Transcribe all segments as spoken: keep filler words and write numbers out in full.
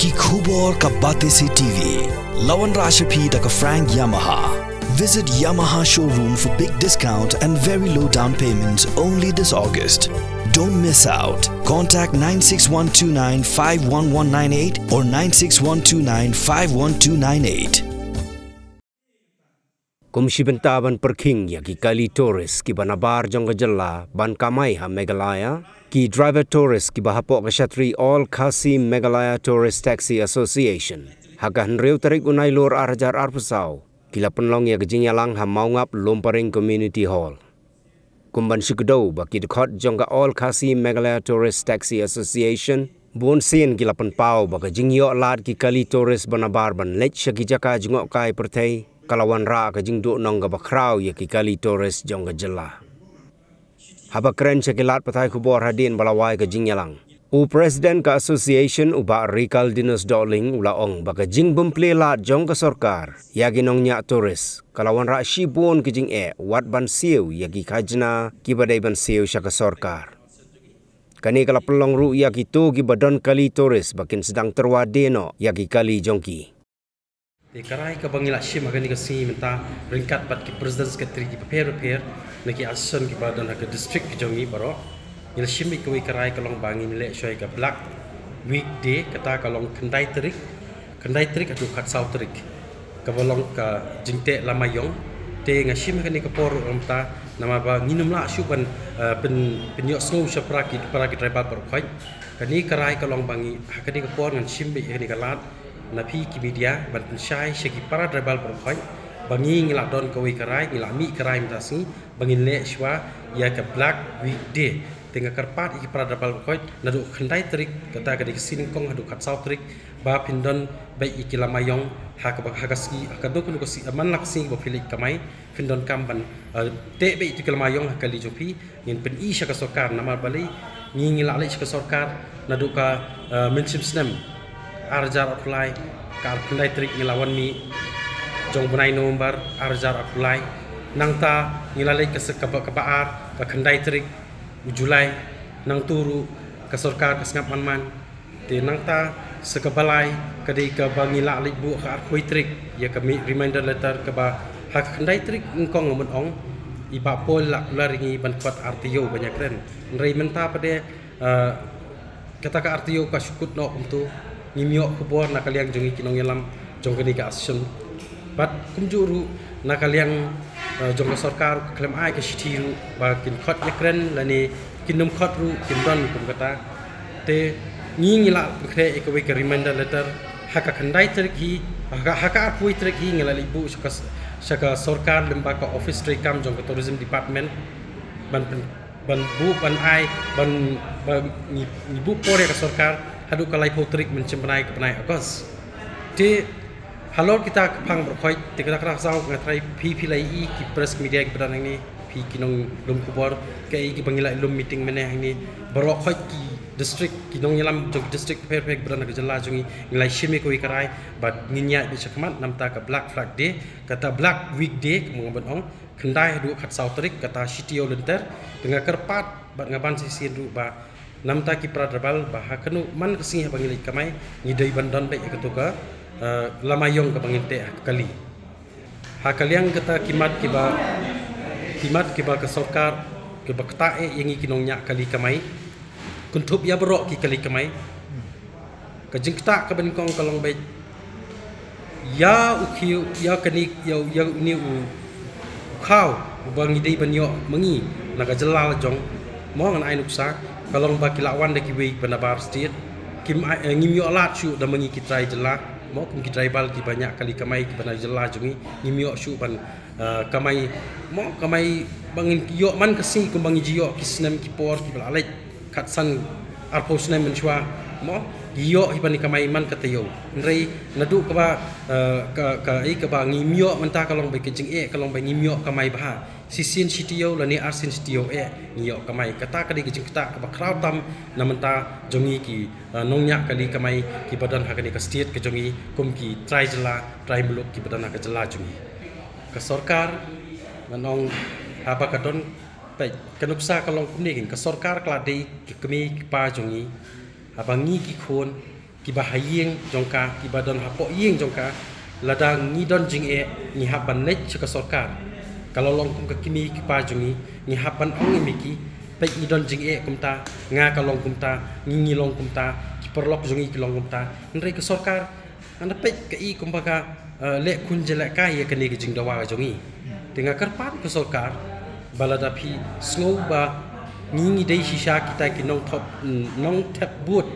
Ki khubor ka Batesi T V. La wanrah sha phi da ka Frank Yamaha. Visit Yamaha showroom for big discount and very low down payments only this August. Don't miss out. Contact nine six one two nine five one one nine eight or nine six one two nine five one two nine eight. Kum shi bynta ban pyrkhing ïa ki kali tourist kiba nabar jong ka jylla ban kamai ha Meghalaya, ki driver tourist kiba hapoh ka shatri All Khasi Meghalaya Tourist Taxi Association, ha ka hynriew tarik u Nailur ar hajar arphew saw, ki la pynlong ïa ka jingïalang ha Mawngap Lumparing Community Hall. Kum ban shu kdew ba ki dkhot jong ka All Khasi Meghalaya Tourist Taxi Association, bun sien ki la pynpaw ba ka jingïoh lad ki kali tourist ba nabar ban leit sha ki jaka jngohkai pyrthei ka la wanrah ka jingduhnong kaba khraw ïa ki kali tourist jong ka jylla. Haba kren sha ki lad pathai khubor hadien ba la wai ka jingïalang, u President ka Association u Bah Rikaldinus Dohling u la ong ba ka jingbym plie lad jong ka sorkar ïa ki nongñiah tourist ka la wanrah shibun ki jingeh wat ban siew ïa ki khajna kiba dei ban siew sha ka sorkar. Kane ka la pynlong ruh ïa kito kiba don kali tourist ba kin sdang tyrwa die noh ïa ki kali jong ki. Te ka rai kaba ngi la shim ha kane ka sngi mynta ryngkat bad ki president secretary kiba pher bapher na ki association kiba don ha ka district ki jong ngi baroh. Ngi la shim ïa kawei ka rai ka long ba ngin leh shuwa ïa ka Black Week Day, kata ka long khyndai tarik, khyndai tarik haduh khatsaw tarik, kaba long ka jingteh lama ïong. Te nga shim ha kane ka por ruh mynta namar ba ngin ym lah shuh ban, eh, pyn, pynïohsngew sha para ki, para ki tribal baroh khoit. Kane ka rai ka long ba ngi ha kane ka por ngan shim beit ha kane ka lad na phi ki media ban pynshai sha ki para tribal baroh khoit ba ngi, ngi la don kawei ka rai, ngi la mih ka rai mynta sngi ba ngin leh shuwa ïa ka Black Week Day. Te nga kyrpad ïa ki para tribal baroh khoit, naduh khyndai tarik, kata ka dei ka sngi nyngkong, haduh khatsaw tarik, ba phin don beit ïa ki lama ïong ha kaba, ha ka sngi, ha kano kano ka sngi, man la ka sngi ba phi leit kamai, phin donkam ban, eh, teh beit ïa ki lama ïong ha ka kali jong phi. Ngin pyni sha ka sorkar namar balei ngi, ngi la leit sha ka sorkar naduh ka, eh, mynshem snem ar hajar arphew lai, ka ar khyndai tarik ngi la wan mih jong u bnai November ar hajar arphew lai. Nangta ngi la leit ka se-, kaba, kaba ar, ka khyndai tarik u July. Nangta ruh ka sorkar ka sngap man man. Te nangta sa kaba lai ka dei kaba ngi la leit buh ha ka arphew tarik ïa ka mi-, reminder letter kaba ha ka khyndai tarik nyngkong nga mut ong i Bah Paul la kular ïa ngi ban khot ar taïew ban ïa kren. Hynrei mynta pat de, eh, kata ka ar taïew ka shu kut noh kumto, ngim ïoh khubor na ka liang jong ngi ki nongïalam jong kane ka association. Bad kumjuh ruh na ka liang, eh, jong ka sorkar ka khlem ai ka shithi ruh ba kin khot ïa kren lane kin nym khot ruh kin don kum kata. Te ngi, ngi la pynkhreh ïa kawei ka reminder letter ha ka khyndai tarik hi, ha ka, ha ka arphew tarik hi ngi la leit buh sha ka, sha ka sorkar lyngba ka office treikam jong ka tourism department ban pyn-, ban buh, ban ai, ban, ban ngi, ngi buh por ïa ka sorkar haduh ka laiphew tarik mynshem bnai ka bnai August. Te halor kita ki phang baroh khoit, te kata ka daw nga trai phi, phi la ïohi ki press media kiba don hangne, phi ki nonglum khubor, kaei kiba ngi la lum meeting mynne hangne, baroh khoit ki district, ki nongïalam jong ki district pher pher kiba don ha ka jylla jong ngi, ngi la shim ïa kawei ka rai bad ngin ïaid beit shakhmat namar ka Black Flag Day, kata Black Week Day kumba nga ban ong, khyndai haduh khatsaw tarik, kata shi taïew lynter. Te nga kyrpad bad nga ban shisien ruh ba namar ki para tribal ba ha kano man ka sngi haba ngi leit kamai ngi dei ban don beit ïa kato ka, eh, lama ïong kaba ngin teh ha ka kali. Ha ka liang kata ki mat kiba, ki mat kiba ka sorkar kiba ktah eh ïa ngi ki nongñiah kali kamai, kynthup ïa baroh ki kali kamai. Ka jingktah kaba nyngkong ka long beit ïa u khiew, ïa kane, ïa, ïa une u khaw uba ngi dei ban ïoh ma ngi na ka jylla la jong. Mo, ngan ai nuksa, ka long ba ki la wan da kiwei kiba nabar state. Kim ai, eh, ngim ïoh lad shuh da ma ngi ki trai jylla. Mo, kum ki tribal kiba ñiah kali kamai kiba na jylla jong ngi, ngim ïoh shuh ban, eh, kamai, mo, kamai ba ngin ïoh man ka sngi kumba ngi ju ïoh ki snem ki por kiba la leit. Khatsan arphew snem mynshuwa, mo, ki ïoh hi ban ïa kamai man ka taïew. Hynrei naduh kaba, eh, ka, ka, eh, kaba ngim ïoh mynta ka long ba ka jingeh ka long ba ngim ïoh kamai bha. Shisien shi taïew lane arsien shi taïew eh ngi ïoh kamai. Kata ka dei ka jingktah kaba khraw tam na bynta jong ngi ki, eh, nongñiah kali kamai kiba don ha kane ka state ka jong ngi kum ki trai jylla, trai muluk kiba don ha ka jylla jong ngi. Ka sorkar, ngan ong, haba ka don, peit, ka nuksa ka long kumne, ka sorkar ka la dei ki kmie ki kpa jong ngi. Haba ngi ki khun, kiba ha ïing jong ka, kiba don hapoh ïing jong ka, lada ngi don jingeh, ngi hap ban leit sha ka sorkar. Ka la long kum ka kmie kpa jong ngi, ngi hap ban ong ïa me ki, peit ngi don jingeh kumta, nga ka long kumta, ngi ngi long kumta, ki paralok jong ngi ki long kumta. Hynrei ka sorkar, ngan da peit ka i kumba ka, eh, leh khun jingïalehkai ïa kane ka jingdawa ka jong ngi. Te nga kyrpad ka sorkar, ba lada phi sngew ba ngi ngi dei shisha kita ki nongthep, nongthep vote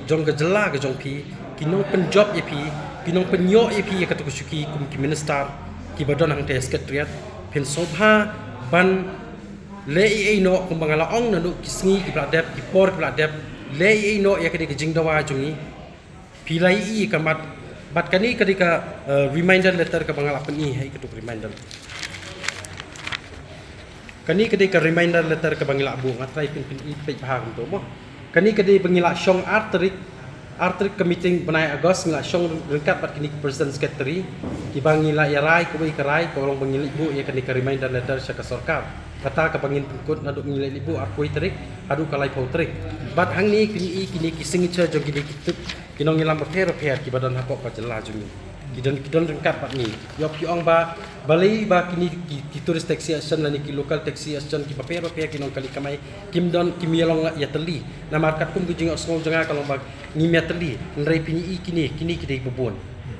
jong ka jylla ka jong phi, ki nongpynjop ïa phi, ki nongpynïoh ïa phi ïa kata ka shuki kum ki minister, kiba don hangta ha Secretariat, phin sngewbha ban leh ei ei noh kumba nga la ong naduh ki sngi kiba la dep, ki por kiba la dep, leh ei ei noh ïa kane ka jingdawa jong ngi. Phi la i ka mat, bad kane ka dei ka, eh, reminder letter kaba nga la pyni, ha i ka tuk reminder. Kane ka dei ka reminder letter kaba ngi la buh, nga trai phin pyni peit bha kumto mo. Kane ka dei ba ngi la shong ar tarik, ar tarik ka meeting bnai August, ngi la shong ryngkat bad kine ki president secretary, kiba ngi la ïa rai kawei ka rai, ka long ba ngi leit buh ïa kane ka reminder letter sha ka sorkar. Kata kaba ngin pynkut naduh ngi leit buh ar kawei tarik haduh ka laiphew tarik. Bad hangne phin i kine ki signature jong kine ki tuk ki nongïalam bapher bapher kiba don hapoh ka jylla jong ngi. Ki don, ki don ryngkat bad ngi. Ïoh phi ong ba balei ba kine ki, ki tourist taxi association lane ki local taxi association kiba pher bapher ki nongkali kamai kim don, kim ïalong ïatylli. Namar katkum ka jingïohsngew jong nga ka long ba ngim ïatylli. Hynrei phin i kine, kine ki dei ba bun.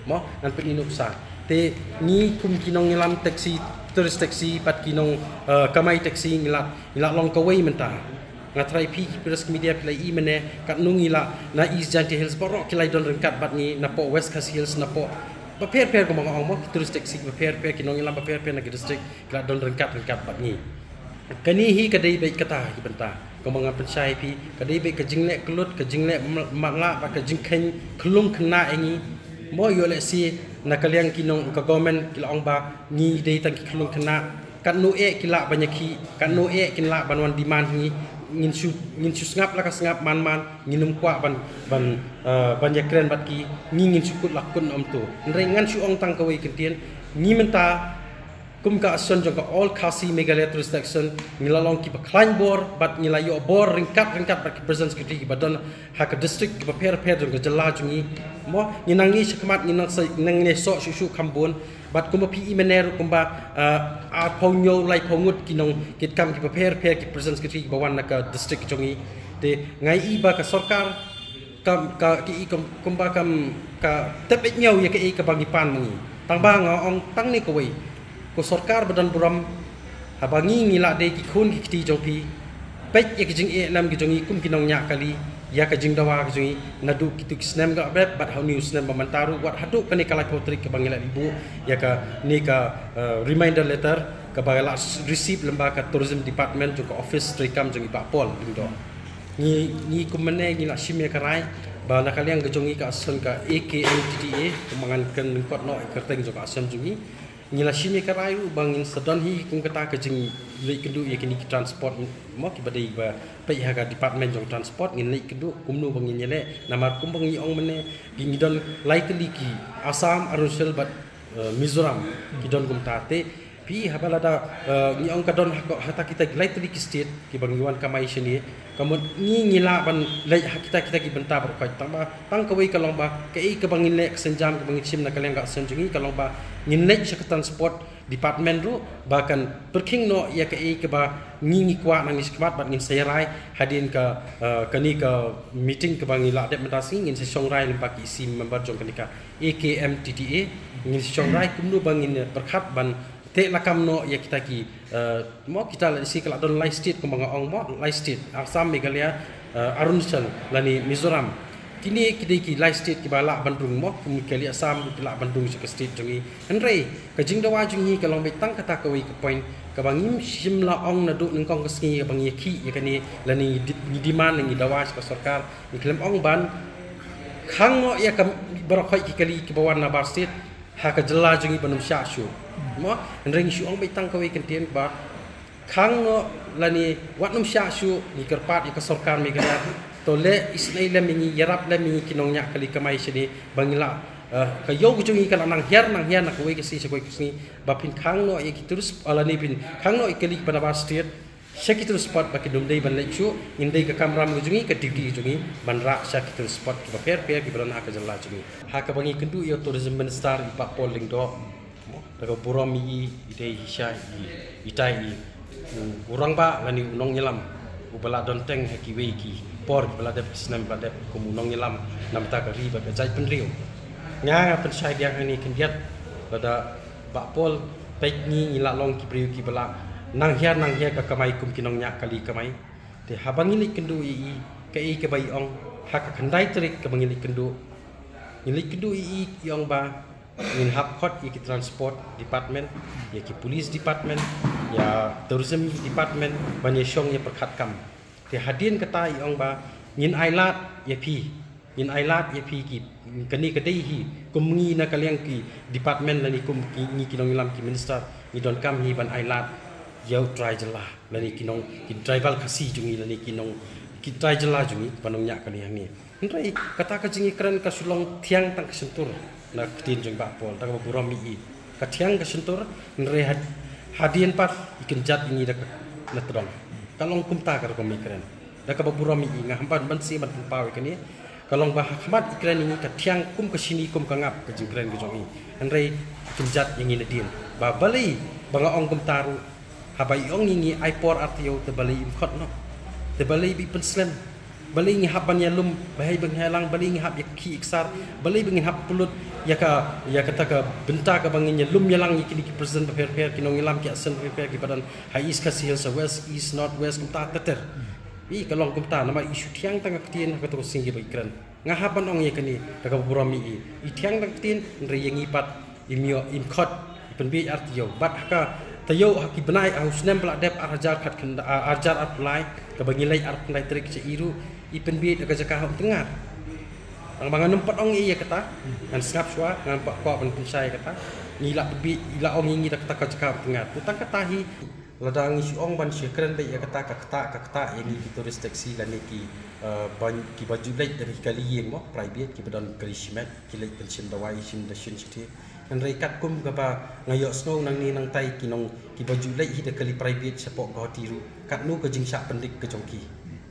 Mo, ngan pyni nuksa. Te ngi kum ki nongïalam taxi, tourist taxi bad ki nong, eh, kamai taxi ngi la, ngi la long kawei mynta. Nga trai phi ki press media phi la i mynne, katno ngi la na East Jaintia Hills baroh ki la don ryngkat bad ngi, napoh West Khasi Hills, napoh bapher bapher kumba nga ong mo, ki tourist taxi bapher bapher, ki nongïalam bapher bapher na ki district ki la don ryngkat ryngkat bad ngi. Kane hi ka dei beit kata ki bynta, kumba nga pynshai phi, ka dei beit ka jingleh kyllut, ka jingleh ma-, matlah bad ka jingkheiñ khyllung khynnah ïa ngi. Mo ïoh lehse na ka liang ki nong ka government ki la ong ba ngi dei tang ki khyllung khynnah, katno eh ki lah ban ïakhih, katno eh kin lah ban wan demand ngi, ngin shu, ngin shu sngap la ka sngap man man, ngin ym kwah ban, ban, eh, ban ïakren bad ki, ngi ngin shu kut la kut na um to. Hynrei ngan shu ong tang kawei kyntien, ngi mynta kum ka association jong ka All Khasi Meghalaya Tourist Association, ngi la long kiba khlaiñ bor bad ngi la ïoh bor ryngkat ryngkat bad ki president secretary kiba don ha ka district kiba pher pher jong ka jylla jong ngi. Mo, ngi nang ngi shakhmat ngi nang sa, nang ngi soh shuh shuh kham bun. Bad kumba phi i mynne ruh kumba, ah, arphew hynñiew laiphew ngut ki nongkitkam kiba pher pher ki president secretary kiba wan na ka district jong ngi. Te nga i ba ka sorkar kam, ka, ki i kum, kumba kam, ka tep ïa ngi ïa kaei kaba ngi pan ma ngi. Tang ba nga ong tang ne kawei. Ko sorkar ba don burom, haba ngi ngi la dei ki khun ki kti jong phi, peit ïa ka jingeh lem ka jong ngi kum ki nongñiah kali ïa ka jingdawa ka jong ngi naduh kito ki snem ba la dep bad ha une u snem ba mynta ruh, wat haduh kane ka laiphew tarik kaba ngi la leit buh ïa kane ka, eh, reminder letter kaba la s-, receive lyngba ka tourism department jong ka office treikam jong i Bah Paul Lyngdoh. Ngi, ngi kum mynne ngi la shim ïa ka rai ba na ka liang ka jong ngi ka association ka A K M T T A, kumba ngan kren lyngkot noh ïa ka kyrteng jong ka association jong ngi. Ngi la shim ïa ka rai ruh ba ngin sa don hi kum kata ka jingleit kynduh ïa kine ki transport mo kiba dei ba peit ha ka department jong transport, ngin leit kynduh kumno ba ngin ïaleh. Namar kumba ngi ong mynne, ngi don lai tylli ki, Assam, Arunachal bad, eh, Mizoram ki don kumta. Te phi, haba lada, eh, ngi ong ka don ha ko, ha ta kita ki lai tylli ki state kiba ngi wan kamai shane, ka mut ngi ngi lah ban leit ha kita kita ki bynta baroh khoit. Tang ba tang kawei ka long ba kaei kaba ngin leh, ka sienjam kaba ngin shim na ka liang ka association jong ngi ka long ba ngin leit sha ka transport department ruh ba kan pyrkhing noh ïa kaei kaba ngi ngi kwah nang ngi shakhmat bad ngin sa ïa rai hadien ka, eh, kane ka meeting kaba ngi la dep mynta sngi, ngin sa shong rai lyngba ki C M member jong kane ka A K M T T A, ngin sa shong rai kumno ba ngin pyrkhat ban teh lakam noh ïa kita ki, eh, mo kita la isi ka la don lai state kumba nga ong mo, lai state, Assam, Meghalaya, eh, Arunachal lane Mizoram. Kine ki dei ki lai state kiba lah ban rung mo, kum ka liang Assam ki lah ban rung sha ka state jong ngi. Hynrei ka jingdawa jong ngi ka long beit tang kata kawei ka point kaba ngim shym la ong naduh nyngkong ka sngi kaba ngi ïakhih ïa kane lane ngi di-, ngi demand, ngi dawa sha ka sorkar, ngi khlem ong ban khang noh ïa ka baroh khoit ki kali kiba wan na bar state ha ka jylla jong ngi ban ym shah shuh. Mo, hynrei ngi shu ong beit tang kawei kyntien ba khang noh lane wat ym shah shuh, ngi kyrpad ïa ka sorkar Meghalaya to leh isynei lem ïa ngi, ïarap lem ïa ngi ki nongñiah kali kamai shane ba ngi lah, eh, ka ïew ka jong ngi ka la nang hiar nang hiar na kawei ka sngi sha kawei ka sngi, ba phin khang noh ïa ki tourist, eh, lane phin khang noh ïa ki kali kiba na bar state Sha ki tourist spot ba ki dum dei ban leit shuh, ngin dei ka kamram ka jong ngi, ka duty ka jong ngi ban rah sha ki tourist spot kiba pher pher kiba don ha ka jylla jong ngi. Ha kaba ngi kynduh ïa u tourism minister i Bah Paul Lyngdoh, da ka burom ïa i, i dei hi sha i, i tai i u rangbah lane u nongïalam uba la don teng ha kiwei ki por kiba la dep, ki snem ba la dep kum u nongïalam na bynta ka ri bad ka jaitbynriew. Nga nga pynshai biang hangne khyndiat, lada Bah Paul peit ngi, ngi la long ki briew kiba la nang hiar nang hiar ka kamai kum ki nongñiah kali kamai. Te haba ngi leit kynduh ïa i, kaei kaba i ong ha ka khyndai tarik kaba ngi leit kynduh, ngi leit kynduh ïa i, i ong ba ngin hap khot ïa ki transport department, ïa ki police department, ïa tourism department ban ïa shong ïa pyrkhat kam. Te hadien kata i ong ba ngin ailad ïa phi, ngin ailad ïa phi ki, kane ka dei hi kum ngi na ka liang ki department lane kum ki, ngi ki nongïalam ki minister, ngi donkam hi ban ailad ïa u trai jylla lane ki nong, ki tribal Khasi jong ngi lane ki nong, ki trai jylla jong ngi ba nongñiah kali hangne. Hynrei kata ka jingïakren ka shu long thiang tang ka shyntur na ka ktien jong Bah Paul, da kaba burom ïa i. Ka thiang ka shyntur, hynrei had-, hadien pat i kynjat ïa ngi da ka, na tdong. Ka long kumta ka rukom ïakren. Da kaba burom ïa i, nga hap ban, ban shu ban pynpaw ïa kane. Ka long ba ha khmat i kren ïa ngi ka thiang kum ka shini kum ka ngap ka jingkren ka jong i. Hynrei i kynjat ïa ngi nadien. Ba balei ba nga ong kumta ruh, haba i ong ïa ngi ai por ar taïew, te balei im khot noh? Te balei ba i pynslem? Balei ngi hap ban ïalum bahei ba ngi ïalang? Balei ngi hap ïa khih ïa ksar? Balei ba ngin hap pynlut ïa ka, ïa kata ka bynta kaba ngin ïalum ïalang ïa kine ki president bapher bapher, ki nongïalam, ki assistant bapher bapher kiba don ha East Khasi Hills, ha West, East, North, West, kumta ter ter. I ka long kumta, namar i shu thiang tang ka ktien ha kato ka sngi ba i kren. Nga hap ban ong ïa kane da kaba burom ïa i. I thiang tang ka ktien, hynrei ïa ngi pat im ïoh, im khot, i pynbiej ar taïew. Bad ha ka taïew, ha ki bnai, ha u snem ba la dep, ar hajar khatkhyndai, ar hajar arphew lai, kaba ngi leit arphew khyndai tarik sha i ruh, i pynbiej da ka jaka ha Umtyngngar. Tang ba ngan ym pat ong ïa kata, ngan sngap shuwa, ngan pat kwah ban pynshai ïa kata. Ngi la pynbiej, i la ong ïa ngi da kata ka jaka ha Umtyngngar. Te tang kata hi, lada ngi shu ong ban shu kren beit ïa kata, ka ktah, ka ktah ïa ngi ki tourist taxi lane ki, eh, ban, kiba ju leit da ki kali ïing mo, private, kiba don kali shimet, ki leit ban shim dawai, shim da shin shiti. Hynrei katkum kaba nga ïohsngew nangne nangtai, ki nong, kiba ju leit hi da kali private shapoh Guwahati ruh, katno ka jingshah pyndik ka jong ki.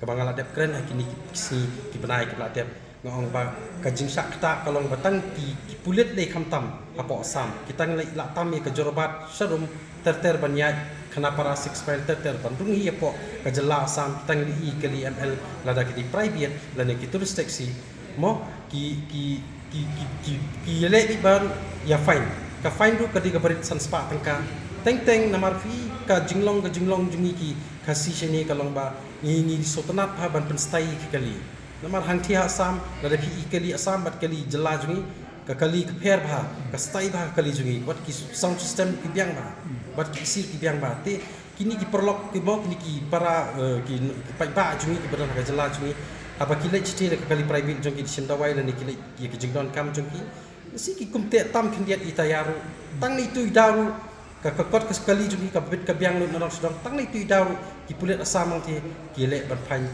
Kaba nga la dep kren ha kine ki sngi, ki bnai kiba la dep, nga ong ba ka jingshah ktah ka long ba tang ki, ki pulit lei khamtam hapoh Assam, ki tang lei la tam ïa ka Jorabat, Sharum, ter ter ban ïaid, Khanapara, Six Mile, ter ter ban rung hi hapoh ka jylla Assam, ki tang lei ïa kali M L, lada ki dei private lane ki tourist taxi mo, ki, ki, ki, ki, ki, ki ïaleh beit ba ruh ïa fine. Ka fine ruh ka dei kaba rit san spah tyngka. Teng teng namar phi, ka jinglong, ka jinglong jong ngi ki Khasi shane ka long ba ngi, ngi sngewtynnat bha ban pynstai ïa ki kali. Namar hangtei ha Assam, lada phi ïohi kali Assam bad kali jylla jong ngi, ka kali ka pher bha, ka style bha ka kali jong ngi, wat ki sound system ki biang bha, wat ki isir ki biang bha. Te kine ki paralok ki mo, kine ki para, eh, ki, ki paidbah jong ngi kiba don ha ka jylla jong ngi, haba ki leit shatei da ka kali private jong ki, shim dawai lane ki leit ïa ki jingdonkam jong ki, shi ki kumteh tam khyndiat i tayar ruh. Tang na itu i daw ruh, ka, ka kot ka kali jong ki ka bit ka biang lut na dong sha dong, tang na itu i daw ruh ki pulit Assam hangtei ki leh ban fine.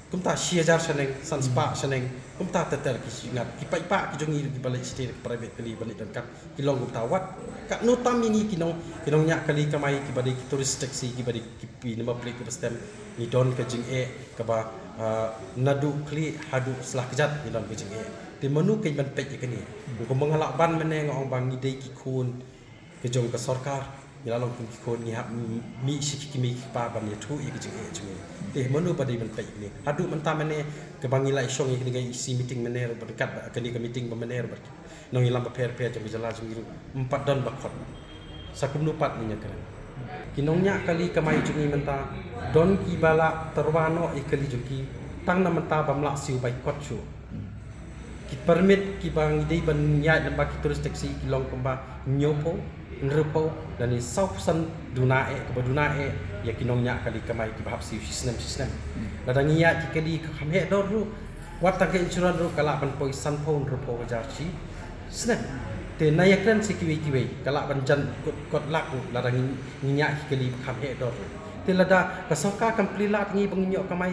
Kumta shi hajar shaneng, san spah shaneng, kumta ter ter ki shu ngat. Ki paidbah ki jong ngi ruh kiba leit shatei da ka private kali ban leit donkam, ki long kumta. Wat katno tam ïa ngi ki nong, ki nongñiah kali kamai kiba dei ki tourist taxi, kiba dei ki phi, namar phi leh kiba stem, ngi don ka jingeh kaba, ah, naduh khlieh haduh sla kjat ngi don ka jingeh. Te mano kein ban peit ïa kane? Kumba nga la ban mynne, nga ong ba ngi dei ki khun ka jong ka sorkar, ngi la long kum ki khun, ngi hap mih sha ki kmie ki kpa ban ïathuh ïa ka jingeh jong ngi. Te mano ba dei ban peit ïa kane? Haduh mynta mynne, kaba ngi la ïashong ïa kane ka E C meeting mynne ruh, bad kat ba kane ka meeting ba mynne ruh, bad nongïalam bapher bapher jong ka jylla jong ngi ruh, ym pat don ba khot. Sa kumno pat ngin ïakren? Ki nongñiah kali kamai jong ngi mynta, don kiba la tyrwa noh ïa kali jong ki, tang na mynta bym lah siew baikot shuh. Ki permit kiba ngi dei ban ïaid lyngba ki tourist taxi ki long kumba hynñiewphew, hynriewphew, lane sawphew san duna eh, kaba duna eh ïa ki nongñiah kali kamai kiba hap siew shi snem shi snem. Lada ngi ïaid ki kali ka kham heh dor ruh, wat tang ka insurance ruh ka lah ban poi sanphew, hynriewphew hajar shi snem. Te nai ïakren sha kiwei kiwei, ka lah ban jan kot, kot lak ruh lada ngi, ngi ñiah ki kali ba kham heh dor ruh. Te lada ka sorkar kam plie lad ïa ngi ba ngin ïoh kamai,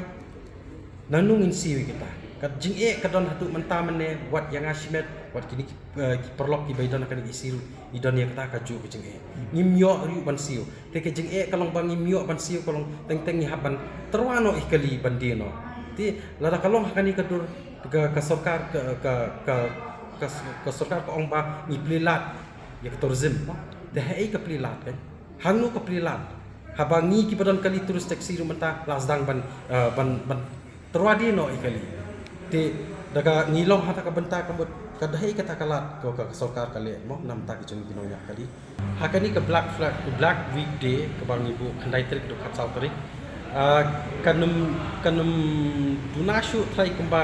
nangno ngin siew ïa kita? Ka jingeh ka don haduh mynta mynne, wat ïa nga shimet, wat kine ki, eh, ki paralok kiba i don ha kane ka E C ruh i don ïa kata kajuh ka jingeh. Ngim ïoh ruh ban siew. Te ka jingeh ka long ba ngim ïoh ban siew, ka long teng teng ngi hap ban tyrwa noh ïa kali ban die noh. Te lada ka long ha kane ka dur ka, ka sorkar ka, ka, ka, ka, ka sorkar ka ong ba ngi plie lad ïa ka tourism. Te haei ka plie lad kan? Hangno ka plie lad? Haba ngi kiba don kali tourist taxi ruh mynta la sdang ban, eh, ban, ban tyrwa die noh ïa kali. Te da ka ngi long ha kata ka bynta ka mut ka dei kata ka lad ko ka, ka sorkar ka leh mo, namar ta ki jong ki nongñiah kali. Ha kane ka Black Flag, Black Week Day kaba ngi buh khyndai tarik haduh khatsaw tarik. Ah, kan ym, kan ym duna shuh trai kumba,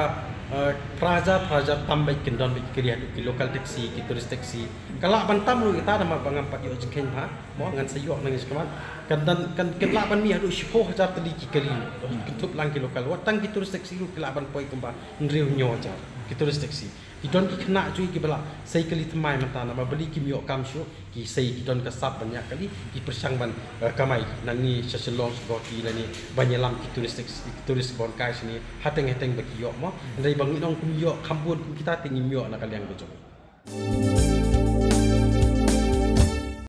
ah, phra hajar, phra hajar tam beit kin don beit ki kali haduh ki local taxi, ki tourist taxi. Ka lah ban tam ruh ita namar ba ngam pat ïoh jingkheiñ bha. Mo ngan sa ïoh nang ïa shi khmat. Kan don, kan, kan lah ban mih haduh shiphew hajar tylli ki kali. Kynthup lang ki local. Wat tang ki tourist taxi ruh ki lah ban poi kumba hynriew hynñiew hajar ki tourist taxi. Ki don ki khynnah jong ngi kiba la sei kali thymmai mynta namar balei kim ïoh kam shuh, ki sei ki don ka sap ban ñiah kali, ki pyrshang ban, eh, kamai nangne sha Shillong sha Guwahati lane ban ïalam ki tourist taxi, ki tourist ban kai shane hateng hateng ba ki ïoh mo. Hynrei ba ngi ong kum ïoh kham bun kum kita te ngim ïoh na ka liang ka jong ngi.